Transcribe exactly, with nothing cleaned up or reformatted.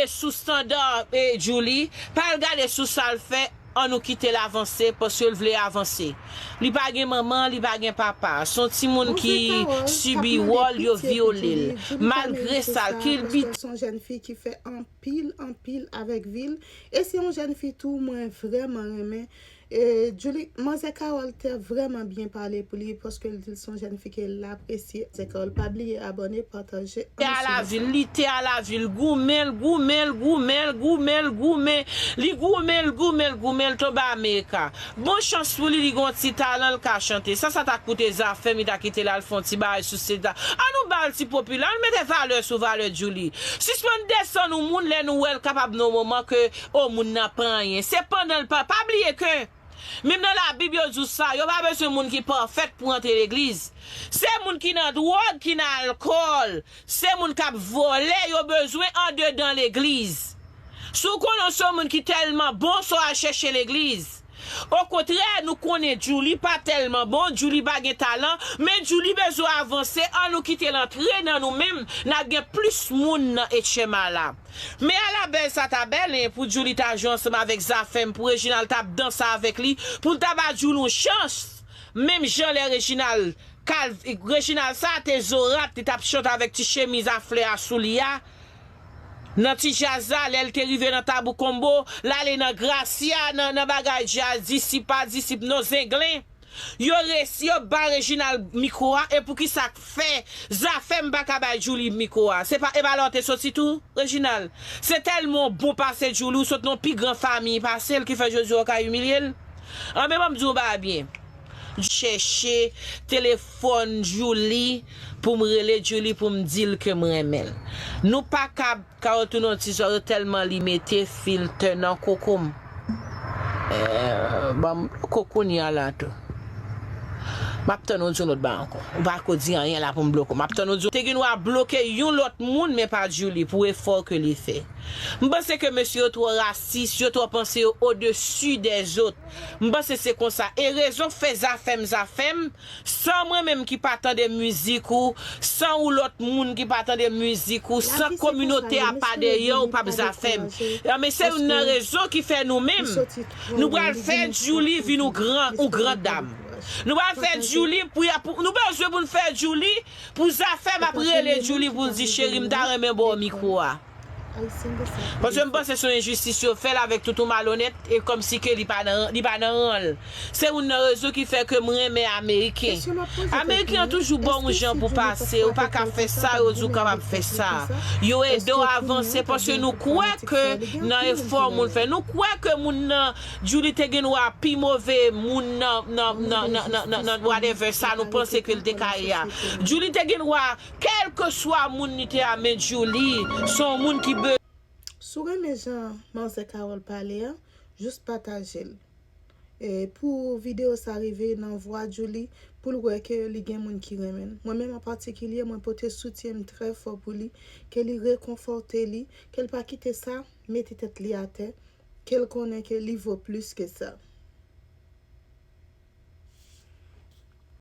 sou standard e Djouly, pa al gade sou sa l fè, annou kite l avanse, paske l vle avanse. Li pa gen manman, li pa gen papa. Se yon timoun ki sibi wòl, yo vyole l. Malgre sa, l kilbite. Se yon jèn fi ki fè anpil, anpil avèk vi l. E se yon jèn fi tou mwen vrèman renmen. E Djouly, manzè Carole te vrèman byen pale pou li, paske l di l se yon jèn fi ke l apresye. Manzè Carole, pa bliye abòne, pataje. Te a lavi l, li te a lavi l, goumen l, goumen l, goumen l, goumen l, goumen. Li goumen l, goumen l, goumen l, tonbe Amerika. Bon chans pou li, li gon ti talan, l ka chante. Sa, sa ta koute Zafèm, li ta kite l al fè yon ti bagay sou stage la. Annou ba l ti popilè, annou mete valè sou valè Djouly. Sispann desann yon moun lè nou wè l kapab nan yon moman ke, o, moun nan pa anyen. Se pandan l pa, pa bliye ke menm nan Labib, yo di w sa, yo pa bezwen moun ki pafèt pou antre legliz. Se moun ki nan dwòg, ki nan alkòl, se moun k ap vòlè, yo bezwen andedan legliz. Si w konnen w se yon moun ki tèlman bon, sa w al chèche legliz. Okontrè, nou konnen Djouly pa tèlman bon, Djouly pa gen talan, men Djouly bezwen avanse, annou kite l antre nan nou menm, n ap gen plis moun nan H M A la. Men ala bèl sa ta bèl, en, pou Djouly ta jwe ansanm avèk Zafèm, pou Reginald t ap danse avèk li, pou l ta ba Djouly yon chans. Menm jan lè Reginald, kal, Reginald sa te zorat, li t ap chante avèk ti chemiz a flè a sou li a. Nan ti djaz la, lè l te rive nan Tabou Combo, l ale nan Gracia, nan, nan bagay djaz, disip pa disip, non, Zenglen. Yo resi, yo ba Reginald mikwo a, e poukisa k fè Zafèm pa ka bay Djouly mikwo a? Se pa, e pa la w te soti tou, Reginald? Se tèlman w bon pase Djouly, w sot nan pi gran fanmi pase l, ki fè jodi a w ka imilye l? Anben, ban m di w yon bagay byen. Chèche telefòn Djouly pou m rele Djouly pou m di l ke m renmen l. Nou pa ka Carole tounen yon ti zò, yo tèlman li mete filtè nan koko m. Eh, ban m koko kounye a la tou. M ap tann ou di yon lòt bagay ankò. Ou pa ko di anyen la pou m bloke w. M ap tann ou di, te gen dwa bloke yon lòt moun, men pa Djouly, pou efò ke li fè. M panse ke mesye yo twò rasis, yo twò panse yo odesi dèzòt. M panse se konsa. E rezon k fè Zafèm, Zafèm, san mwen menm ki pa tande mizik ou, san ou lòt moun ki pa tande mizik ou, san kominote a pa dèyè w, p ap Zafèm. Anben, se youn nan rezon ki fè nou menm, nou pral fè Djouly vin yon gran, yon gran dam. Nou pral fè Djouly pou, pou, nou bezwen pou n fè Djouly, pou Zafèm ap rele Djouly pou l di, cheri, m ta renmen ba w mikwo a. Paske m panse se yon enjistis yo fè l avèk tout yon malonèt, e kòmsi ke li pa nan, li pa nan ran l. Se youn nan rezon ki fè ke m renmen Ameriken. Ameriken an toujou ba w yon jan pou pase, ou pa ka fè sa, yo di w kapab fè sa. Yo ede w avanse, paske nou kwè ke nan efò moun fè. Nou kwè ke moun nan, Djouly te gen dwa pi move moun nan, nan, nan, nan, nan, nan, nan whatever sa nou panse ke l te ka ye a. Djouly te gen dwa, kèlkeswa moun li te a, men Djouly, se yon moun ki be- Si w renmen jan manzè Carole pale a, jis pataje l. E pou videyo sa rive nan vwa Djouly, pou l wè ke li gen moun ki renmen l. Mwen menm an patikilye, mwen pote soutyen m trè fò pou li, ke li rekonfòte li, ke l pa kite sa mete tèt li atè, ke l konnen ke li vo plis ke sa.